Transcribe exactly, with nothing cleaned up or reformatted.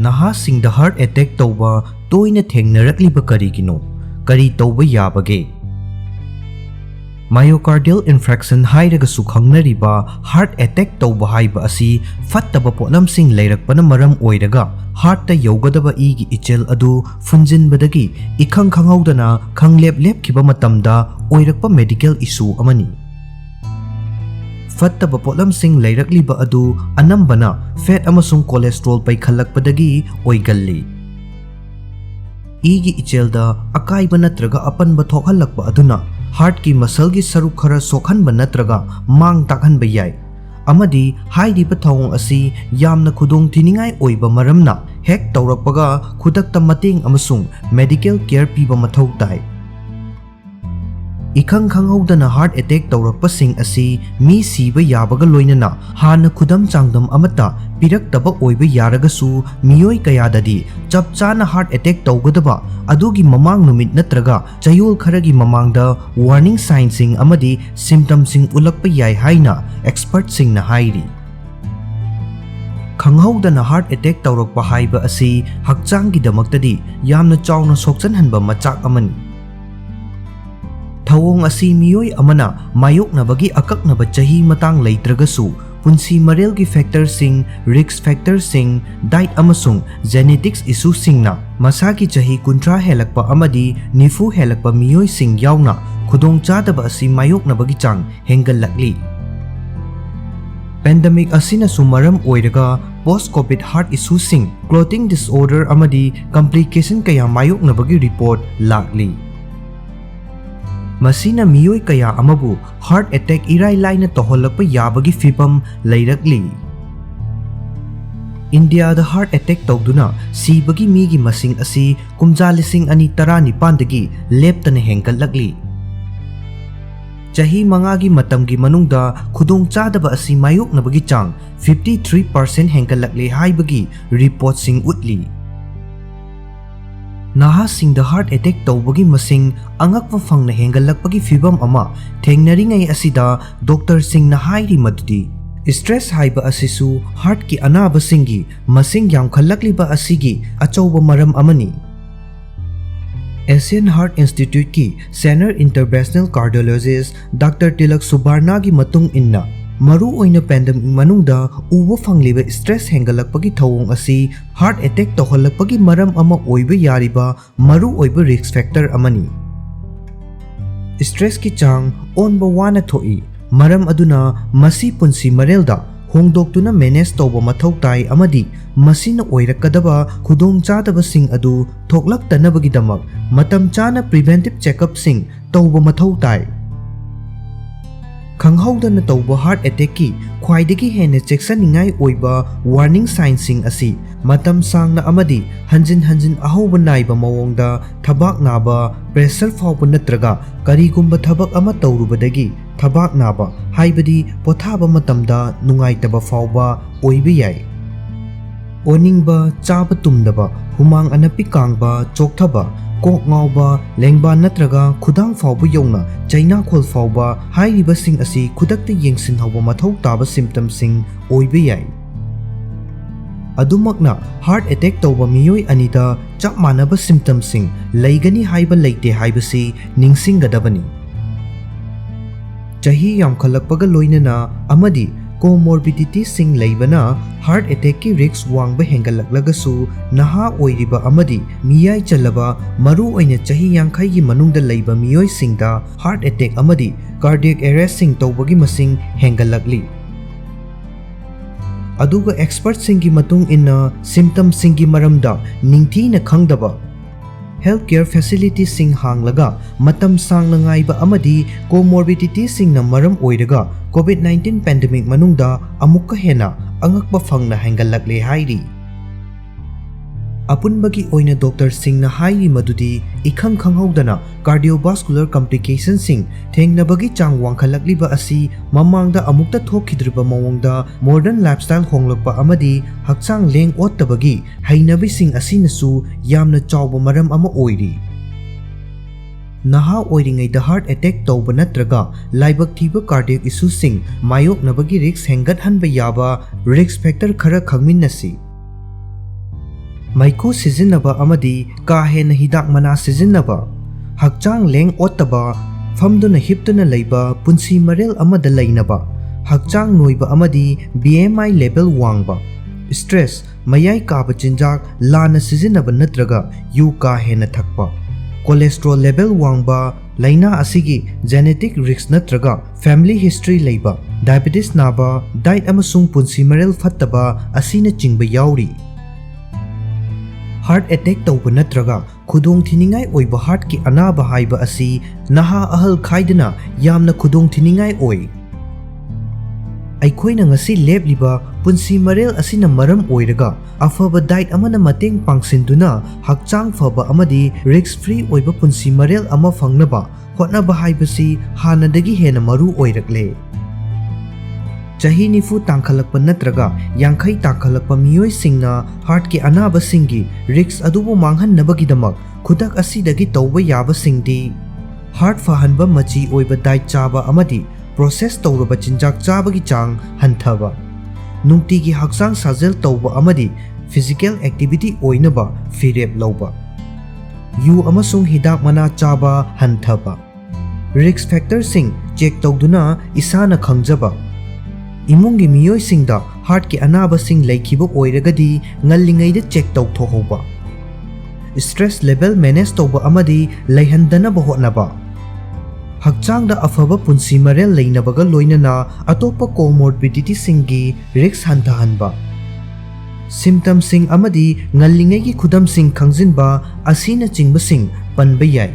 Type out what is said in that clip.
ꯅꯍꯥꯁꯤꯡꯗ heart attack ꯇꯧꯕ ꯇꯣꯏꯅ ꯊꯦꯡꯅꯔꯛꯂꯤꯕ ꯀꯔꯤꯒꯤꯅꯣ? ꯀꯔꯤ ꯇꯧꯕ ꯌꯥꯕꯒꯦ? Myocardial infarction ꯍꯥꯏꯔꯒꯁꯨ ꯈꯪꯅꯔꯤꯕ heart attack ꯇꯧꯕ ꯍꯥꯏꯕ ꯑꯁꯤ ꯐꯠꯇꯕ ꯄꯣꯠꯂꯝꯁꯤꯡ ꯂꯩꯔꯛꯄꯅ ꯃꯔꯝ ꯑꯣꯏꯔꯒ heartꯇ ꯌꯧꯒꯗꯕ ꯏꯒꯤ ꯏꯆꯦꯜ ꯑꯗꯨ ꯐꯨꯟꯖꯤꯟꯕꯗꯒꯤ ꯏꯈꯪ ꯈꯪꯍꯧꯗꯅ ꯈꯪꯂꯦꯞ ꯂꯦꯞꯈꯤꯕ ꯃꯇꯝꯗ ꯑꯣꯏꯔꯛꯄ medical issue ꯑꯃꯅꯤ꯫ ꯐꯠꯇꯕ ꯄꯣꯠꯂꯝꯁꯤꯡ ꯂꯩꯔꯛꯂꯤꯕ ꯑꯗꯨ ꯑꯅꯝꯕꯅ fat ꯑꯃꯁꯨꯡ cholesterol ꯄꯩꯈꯠꯂꯛꯄꯗꯒꯤ ꯑꯣꯏꯒꯜꯂꯤ꯫ ꯏꯒꯤ ꯏꯆꯦꯜꯗ ꯑꯀꯥꯏꯕ ꯅꯠꯇ꯭ꯔꯒ ꯑꯄꯟꯕ ꯊꯣꯛꯍꯜꯂꯛꯄ ꯑꯗꯨꯅ heartꯀꯤ muscleꯒꯤ ꯁꯔꯨꯛ ꯈꯔ ꯁꯣꯛꯍꯟꯕ ꯅꯠꯇ꯭ꯔꯒ ꯃꯥꯡ ꯇꯥꯛꯍꯟꯕ ꯌꯥꯏ꯫ ꯑꯃꯗꯤ ꯍꯥꯏꯔꯤꯕ ꯊꯧꯑꯣꯡ ꯑꯁꯤ ꯌꯥꯝꯅ ꯈꯨꯗꯣꯡ ꯊꯤꯅꯤꯡꯉꯥꯏ ꯑꯣꯏꯕ ꯃꯔꯝꯅ ꯍꯦꯛ ꯇꯧꯔꯛꯄꯒ ꯈꯨꯗꯛꯇ ꯃꯇꯦꯡ ꯑꯃꯁꯨꯡ medical care ꯄꯤꯕ ꯃꯊꯧ ꯇꯥꯏ꯫ ꯏꯈꯪ ꯈꯪꯍꯧꯗꯅ heart attack ꯇꯧꯔꯛꯄꯁꯤꯡ ꯑꯁꯤ ꯃꯤ ꯁꯤꯕ ꯌꯥꯕꯒ ꯂꯣꯏꯅꯅ ꯍꯥꯟꯅ ꯈꯨꯗꯝ ꯆꯥꯡꯗꯝ ꯑꯃꯠꯇ ꯄꯤꯔꯛꯇꯕ ꯑꯣꯏꯕ ꯌꯥꯔꯒꯁꯨ, ꯃꯤꯑꯣꯏ ꯀꯌꯥꯗꯗꯤ ꯆꯞ ꯆꯥꯅ heart attack ꯇꯧꯒꯗꯕ ꯑꯗꯨꯒꯤ ꯃꯃꯥꯡ ꯅꯨꯃꯤꯠ ꯅꯠꯇ꯭ꯔꯒ ꯆꯌꯣꯜ ꯈꯔꯒꯤ ꯃꯃꯥꯡꯗ warning signꯁꯤꯡ ꯑꯃꯗꯤ symptomꯁꯤꯡ ꯎꯠꯂꯛꯄ ꯌꯥꯏ ꯍꯥꯏꯅ expertꯁꯤꯡꯅ ꯍꯥꯏꯔꯤ꯫ ꯈꯪꯍꯧꯗꯅ heart attack ꯇꯧꯔꯛꯄ ꯍꯥꯏꯕ ꯑꯁꯤ ꯍꯛꯆꯥꯡꯒꯤꯗꯃꯛꯇꯗꯤ ꯌꯥꯝꯅ ꯆꯥꯎꯅ ꯁꯣꯛꯆꯟꯍꯟꯕ ꯃꯆꯥꯛ ꯑꯃꯅꯤ꯫ ꯊꯧꯑꯣꯡ ꯑꯁꯤ ꯃꯤꯑꯣꯏ ꯑꯃꯅ ꯃꯥꯌꯣꯛꯅꯕꯒꯤ ꯑꯀꯛꯅꯕ ꯆꯍꯤ ꯃꯇꯥꯡ ꯂꯩꯇ꯭ꯔꯒꯁꯨ, ꯄꯨꯟꯁꯤ ꯃꯔꯦꯜꯒꯤ factorꯁꯤꯡ, risk factorꯁꯤꯡ, diet ꯑꯃꯁꯨꯡ genetics issueꯁꯤꯡꯅ ꯃꯁꯥꯒꯤ ꯆꯍꯤ ꯀꯨꯟꯊ꯭ꯔꯥ ꯍꯦꯜꯂꯛꯄ ꯑꯃꯗꯤ ꯅꯤꯐꯨ ꯍꯦꯜꯂꯛꯄ ꯃꯤꯑꯣꯏꯁꯤꯡ ꯌꯥꯎꯅ ꯈꯨꯗꯣꯡꯆꯥꯗꯕ ꯑꯁꯤ ꯃꯥꯌꯣꯛꯅꯕꯒꯤ ꯆꯥꯡ ꯍꯦꯟꯒꯠꯂꯛꯂꯤ꯫ Pandemic ꯑꯁꯤꯅꯁꯨ ꯃꯔꯝ ꯑꯣꯏꯔꯒ post COVID heart issueꯁꯤꯡ, clotting disorder ꯑꯃꯗꯤ complication ꯀꯌꯥ ꯃꯥꯌꯣꯛꯅꯕꯒꯤ report ꯂꯥꯛꯂꯤ꯫ ꯃꯁꯤꯅ ꯃꯤꯑꯣꯏ ꯀꯌꯥ ꯑꯃꯕꯨ heart attack ꯏꯔꯥꯏ ꯂꯥꯏꯅ ꯇꯧꯍꯜꯂꯛꯄ ꯌꯥꯕꯒꯤ ꯐꯤꯚꯝ ꯂꯩꯔꯛꯂꯤ꯫ ꯏꯟꯗꯤꯌꯥꯗ heart attack ꯇꯧꯗꯨꯅ ꯁꯤꯕꯒꯤ ꯃꯤꯒꯤ ꯃꯁꯤꯡ ꯑꯁꯤ ꯀꯨꯝꯖꯥ ꯂꯤꯁꯤꯡ ꯑꯅꯤ ꯇꯔꯥꯅꯤꯄꯥꯟꯗꯒꯤ ꯂꯦꯞꯇꯅ ꯍꯦꯟꯒꯠꯂꯛꯂꯤ꯫ ꯆꯍꯤ ꯃꯉꯥꯒꯤ ꯃꯇꯝꯒꯤ ꯃꯅꯨꯡꯗ ꯈꯨꯗꯣꯡꯆꯥꯗꯕ ꯑꯁꯤ ꯃꯥꯌꯣꯛꯅꯕꯒꯤ ꯆꯥꯡ fifty three percent ꯍꯦꯟꯒꯠꯂꯛꯂꯦ ꯍꯥꯏꯕꯒꯤ reportꯁꯤꯡ ꯎꯠꯂꯤ꯫ ꯅꯍꯥꯁꯤꯡꯗ heart attack ꯇꯧꯕꯒꯤ ꯃꯁꯤꯡ ꯑꯉꯛꯄ ꯐꯪꯅ ꯍꯦꯟꯒꯠꯂꯛꯄꯒꯤ ꯐꯤꯚꯝ ꯑꯃ ꯊꯦꯡꯅꯔꯤꯉꯩ ꯑꯁꯤꯗ, doctorꯁꯤꯡꯅ ꯍꯥꯏꯔꯤ ꯃꯗꯨꯗꯤ Stress ꯍꯥꯏꯕ ꯑꯁꯤꯁꯨ heartꯀꯤ ꯑꯅꯥꯕꯁꯤꯡꯒꯤ ꯃꯁꯤꯡ ꯌꯥꯝꯈꯠꯂꯛꯂꯤꯕ ꯑꯁꯤꯒꯤ ꯑꯆꯧꯕ ꯃꯔꯝ ꯑꯃꯅꯤ꯫ Asian Heart Instituteꯀꯤ Senior Interventional Cardiologist Doctor Tilak Subarnaꯒꯤ ꯃꯇꯨꯡ ꯏꯟꯅ, ꯃꯔꯨꯑꯣꯏꯅ pandemic ꯃꯅꯨꯡꯗ ꯎꯕ ꯐꯪꯂꯤꯕ stress ꯍꯦꯟꯒꯠꯂꯛꯄꯒꯤ ꯊꯧꯑꯣꯡ ꯑꯁꯤ heart attack ꯇꯧꯍꯜꯂꯛꯄꯒꯤ ꯃꯔꯝ ꯑꯃ ꯑꯣꯏꯕ ꯌꯥꯔꯤꯕ ꯃꯔꯨꯑꯣꯏꯕ risk factor ꯑꯃꯅꯤ꯫ Stressꯀꯤ ꯆꯥꯡ ꯑꯣꯟꯕ ꯋꯥꯅ ꯊꯣꯛꯏ, ꯃꯔꯝ ꯑꯗꯨꯅ ꯃꯁꯤ ꯄꯨꯟꯁꯤ ꯃꯔꯦꯜꯗ ꯍꯣꯡꯗꯣꯛꯇꯨꯅ manage ꯇꯧꯕ ꯃꯊꯧ ꯇꯥꯏ ꯑꯃꯗꯤ ꯃꯁꯤꯅ ꯑꯣꯏꯔꯛꯀꯗꯕ ꯈꯨꯗꯣꯡꯆꯥꯗꯕꯁꯤꯡ ꯑꯗꯨ ꯊꯣꯛꯂꯛꯇꯅꯕꯒꯤꯗꯃꯛ ꯃꯇꯝ ꯆꯥꯅ preventive checkupꯁꯤꯡ ꯇꯧꯕ ꯃꯊꯧ ꯇꯥꯏ꯫ ꯈꯪꯍꯧꯗꯅ ꯇꯧꯕ heart attackꯀꯤ ꯈ꯭ꯋꯥꯏꯗꯒꯤ ꯍꯦꯟꯅ ꯆꯦꯛꯁꯤꯟꯅꯤꯡꯉꯥꯏ ꯑꯣꯏꯕ warning signꯁꯤꯡ ꯑꯁꯤ ꯃꯇꯝ ꯁꯥꯡꯅ ꯑꯃꯗꯤ ꯍꯟꯖꯤꯟ ꯍꯟꯖꯤꯟ ꯑꯍꯧꯕ ꯅꯥꯏꯕ ꯃꯑꯣꯡꯗ ꯊꯕꯥꯛ ꯅꯥꯕ, pressure ꯐꯥꯎꯕ ꯅꯠꯇ꯭ꯔꯒ ꯀꯔꯤꯒꯨꯝꯕ ꯊꯕꯛ ꯑꯃ ꯇꯧꯔꯨꯕꯗꯒꯤ ꯊꯕꯥꯛ ꯅꯥꯕ, ꯍꯥꯏꯕꯗꯤ ꯄꯣꯊꯥꯕ ꯃꯇꯝꯗ ꯅꯨꯡꯉꯥꯏꯇꯕ ꯐꯥꯎꯕ ꯑꯣꯏꯕ ꯌꯥꯏ꯫ ꯑꯣꯅꯤꯡꯕ, ꯆꯥꯕ ꯇꯨꯝꯗꯕ, ꯍꯨꯃꯥꯡ ꯑꯅꯞꯄꯤ ꯀꯥꯡꯕ, ꯆꯣꯛꯊꯕ, ꯀꯣꯛ ꯉꯥꯎꯕ, ꯂꯦꯡꯕꯥꯟ ꯅꯠꯇ꯭ꯔꯒ ꯈꯨꯗꯥꯡ ꯐꯥꯎꯕ ꯌꯧꯅ ꯆꯩꯅꯥꯈꯣꯜ ꯐꯥꯎꯕ, ꯍꯥꯏꯔꯤꯕꯁꯤꯡ ꯑꯁꯤ ꯈꯨꯗꯛꯇ ꯌꯦꯡꯁꯤꯟꯍꯧꯕ ꯃꯊꯧ ꯇꯥꯕ symptomꯁꯤꯡ ꯑꯣꯏꯕ ꯌꯥꯏ꯫ ꯑꯗꯨꯃꯛꯅ heart attack ꯇꯧꯕ ꯃꯤꯑꯣꯏ ꯑꯅꯤꯗ ꯆꯞ ꯃꯥꯟꯅꯕ symptomꯁꯤꯡ ꯂꯩꯒꯅꯤ ꯍꯥꯏꯕ ꯂꯩꯇꯦ ꯍꯥꯏꯕꯁꯤ ꯅꯤꯡꯁꯤꯡꯒꯗꯕꯅꯤ꯫ ꯆꯍꯤ ꯌꯥꯝꯈꯠꯂꯛꯄꯒ ꯂꯣꯏꯅꯅ ꯑꯃꯗꯤ comorbidityꯁꯤꯡ ꯂꯩꯕꯅ heart attackꯀꯤ risk ꯋꯥꯡꯕ ꯍꯦꯟꯒꯠꯂꯛꯂꯒꯁꯨ, ꯅꯍꯥ ꯑꯣꯏꯔꯤꯕ ꯑꯃꯗꯤ ꯃꯤꯌꯥꯏ ꯆꯜꯂꯕ, ꯃꯔꯨꯑꯣꯏꯅ ꯆꯍꯤ ꯌꯥꯡꯈꯩꯒꯤ ꯃꯅꯨꯡꯗ ꯂꯩꯕ ꯃꯤꯑꯣꯏꯁꯤꯡꯗ heart attack ꯑꯃꯗꯤ cardiac arrestꯁꯤꯡ ꯇꯧꯕꯒꯤ ꯃꯁꯤꯡ ꯍꯦꯟꯒꯠꯂꯛꯂꯤ꯫ ꯑꯗꯨꯒ expertꯁꯤꯡꯒꯤ ꯃꯇꯨꯡ ꯏꯟꯅ symptomꯁꯤꯡꯒꯤ ꯃꯔꯝꯗ ꯅꯤꯡꯊꯤꯅ ꯈꯪꯗꯕ, health care facilityꯁꯤꯡ ꯍꯥꯡꯂꯒ ꯃꯇꯝ ꯁꯥꯡꯅ ꯉꯥꯏꯕ ꯑꯃꯗꯤ comorbidityꯁꯤꯡꯅ ꯃꯔꯝ ꯑꯣꯏꯔꯒ COVID nineteen pandemic ꯃꯅꯨꯡꯗ ꯑꯃꯨꯛꯀ ꯍꯦꯟꯅ ꯑꯉꯛꯄ ꯐꯪꯅ ꯍꯦꯟꯒꯠꯂꯛꯂꯦ ꯍꯥꯏꯔꯤ꯫ ꯑꯄꯨꯟꯕꯒꯤ ꯑꯣꯏꯅ doctorꯁꯤꯡꯅ ꯍꯥꯏꯔꯤ ꯃꯗꯨꯗꯤ ꯏꯈꯪ ꯈꯪꯍꯧꯗꯅ cardiovascular complicationꯁꯤꯡ ꯊꯦꯡꯅꯕꯒꯤ ꯆꯥꯡ ꯋꯥꯡꯈꯠꯂꯛꯂꯤꯕ ꯑꯁꯤ ꯃꯃꯥꯡꯗ ꯑꯃꯨꯛꯇ ꯊꯣꯛꯈꯤꯗ꯭ꯔꯤꯕ ꯃꯑꯣꯡꯗ modern lifestyle ꯍꯣꯡꯂꯛꯄ ꯑꯃꯗꯤ ꯍꯛꯆꯥꯡ ꯂꯦꯡ ꯑꯣꯠꯇꯕꯒꯤ ꯍꯩꯅꯕꯤꯁꯤꯡ ꯑꯁꯤꯅꯁꯨ ꯌꯥꯝꯅ ꯆꯥꯎꯕ ꯃꯔꯝ ꯑꯃ ꯑꯣꯏꯔꯤ꯫ ꯅꯍꯥ ꯑꯣꯏꯔꯤꯉꯩꯗ heart attack ꯇꯧꯕ ꯅꯠꯇ꯭ꯔꯒ ꯂꯥꯏꯕꯛ ꯊꯤꯕ cardiac issueꯁꯤꯡ ꯃꯥꯌꯣꯛꯅꯕꯒꯤ risk ꯍꯦꯟꯒꯠꯍꯟꯕ ꯌꯥꯕ risk factor ꯈꯔ ꯈꯪꯃꯤꯟꯅꯁꯤ꯫ ꯃꯩꯈꯨ ꯁꯤꯖꯤꯟꯅꯕ ꯑꯃꯗꯤ ꯀꯥ ꯍꯦꯟꯅ ꯍꯤꯗꯥꯛ ꯃꯅꯥ ꯁꯤꯖꯤꯟꯅꯕ, ꯍꯛꯆꯥꯡ ꯂꯦꯡ ꯑꯣꯠꯇꯕ, ꯐꯝꯗꯨꯅ ꯍꯤꯞꯇꯨꯅ ꯂꯩꯕ ꯄꯨꯟꯁꯤ ꯃꯔꯦꯜ ꯑꯃꯗ ꯂꯩꯅꯕ, ꯍꯛꯆꯥꯡ ꯅꯣꯏꯕ ꯑꯃꯗꯤ B M I level ꯋꯥꯡꯕ, stress, ꯃꯌꯥꯏ ꯀꯥꯕ ꯆꯤꯟꯖꯥꯛ ꯂꯥꯟꯅ ꯁꯤꯖꯤꯟꯅꯕ ꯅꯠꯇ꯭ꯔꯒ ꯌꯨ ꯀꯥ ꯍꯦꯟꯅ ꯊꯛꯄ, cholesterol level ꯋꯥꯡꯕ, ꯂꯥꯏꯅꯥ ꯑꯁꯤꯒꯤ genetic risk ꯅꯠꯇ꯭ꯔꯒ family history ꯂꯩꯕ, diabetes ꯅꯥꯕ, diet ꯑꯃꯁꯨꯡ ꯄꯨꯟꯁꯤ ꯃꯔꯦꯜ ꯐꯠꯇꯕ ꯑꯁꯤꯅꯆꯤꯡꯕ ꯌꯥꯎꯔꯤ꯫ Heart attack ꯇꯧꯕ ꯅꯠꯇ꯭ꯔꯒ ꯈꯨꯗꯣꯡꯊꯤꯅꯤꯡꯉꯥꯏ ꯑꯣꯏꯕ heartꯀꯤ ꯑꯅꯥꯕ ꯍꯥꯏꯕ ꯑꯁꯤ ꯅꯍꯥ ꯑꯍꯜ ꯈꯥꯏꯗꯅ ꯌꯥꯝꯅ ꯈꯨꯗꯣꯡꯊꯤꯅꯤꯡꯉꯥꯏ ꯑꯣꯏ꯫ ꯑꯩꯈꯣꯏꯅ ꯉꯁꯤ ꯂꯦꯞꯂꯤꯕ ꯄꯨꯟꯁꯤ ꯃꯔꯦꯜ ꯑꯁꯤꯅ ꯃꯔꯝ ꯑꯣꯏꯔꯒ, ꯑꯐꯕ diet ꯑꯃꯅ ꯃꯇꯦꯡ ꯄꯥꯡꯁꯤꯟꯗꯨꯅ ꯍꯛꯆꯥꯡ ꯐꯕ ꯑꯃꯗꯤ risk free ꯑꯣꯏꯕ ꯄꯨꯟꯁꯤ ꯃꯔꯦꯜ ꯑꯃ ꯐꯪꯅꯕ ꯍꯣꯠꯅꯕ ꯍꯥꯏꯕꯁꯤ ꯍꯥꯟꯅꯗꯒꯤ ꯍꯦꯟꯅ ꯃꯔꯨ ꯑꯣꯏꯔꯛꯂꯦ꯫ ꯆꯍꯤ ꯅꯤꯐꯨ ꯇꯥꯡꯈꯠꯂꯛꯄ ꯅꯠꯇ꯭ꯔꯒ ꯌꯥꯡꯈꯩ ꯇꯥꯡꯈꯠꯂꯛꯄ ꯃꯤꯑꯣꯏꯁꯤꯡꯅ heartꯀꯤ ꯑꯅꯥꯕꯁꯤꯡꯒꯤ risk ꯑꯗꯨꯕꯨ ꯃꯥꯡꯍꯟꯅꯕꯒꯤꯗꯃꯛ ꯈꯨꯗꯛ ꯑꯁꯤꯗꯒꯤ ꯇꯧꯕ ꯌꯥꯕꯁꯤꯡꯗꯤ: heart ꯐꯍꯟꯕ ꯃꯆꯤ ꯑꯣꯏꯕ diet ꯆꯥꯕ ꯑꯃꯗꯤ process ꯇꯧꯔꯕ ꯆꯤꯟꯖꯥꯛ ꯆꯥꯕꯒꯤ ꯆꯥꯡ ꯍꯟꯊꯕ, ꯅꯨꯡꯇꯤꯒꯤ ꯍꯛꯆꯥꯡ ꯁꯥꯖꯦꯜ ꯇꯧꯕ ꯑꯃꯗꯤ physical activity ꯑꯣꯏꯅꯕ ꯐꯤꯔꯦꯞ ꯂꯧꯕ, ꯌꯨ ꯑꯃꯁꯨꯡ ꯍꯤꯗꯥꯛ ꯃꯅꯥ ꯆꯥꯕ ꯍꯟꯊꯕ꯫ Risk factorꯁꯤꯡ check ꯇꯧꯗꯨꯅ ꯏꯁꯥꯅ ꯈꯪꯖꯕ꯫ ꯏꯃꯨꯡꯒꯤ ꯃꯤꯑꯣꯏꯁꯤꯡꯗ heartꯀꯤ ꯑꯅꯥꯕꯁꯤꯡ ꯂꯩꯈꯤꯕ ꯑꯣꯏꯔꯒꯗꯤ ꯉꯜꯂꯤꯉꯩꯗ check ꯇꯧꯊꯣꯛꯍꯧꯕ꯫ Stress level manage ꯇꯧꯕ ꯑꯃꯗꯤ ꯂꯩꯍꯟꯗꯅꯕ ꯍꯣꯠꯅꯕ꯫ ꯍꯛꯆꯥꯡꯗ ꯑꯐꯕ ꯄꯨꯟꯁꯤ ꯃꯔꯦꯜ ꯂꯩꯅꯕꯒ ꯂꯣꯏꯅꯅ ꯑꯇꯣꯞꯄ comorbidityꯁꯤꯡꯒꯤ risk ꯍꯟꯊꯍꯟꯕ꯫ Symptomꯁꯤꯡ ꯑꯃꯗꯤ ꯉꯜꯂꯤꯉꯩꯒꯤ ꯈꯨꯗꯝꯁꯤꯡ ꯈꯪꯖꯤꯟꯕ ꯑꯁꯤꯅꯆꯤꯡꯕꯁꯤꯡ ꯄꯟꯕ ꯌꯥꯏ꯫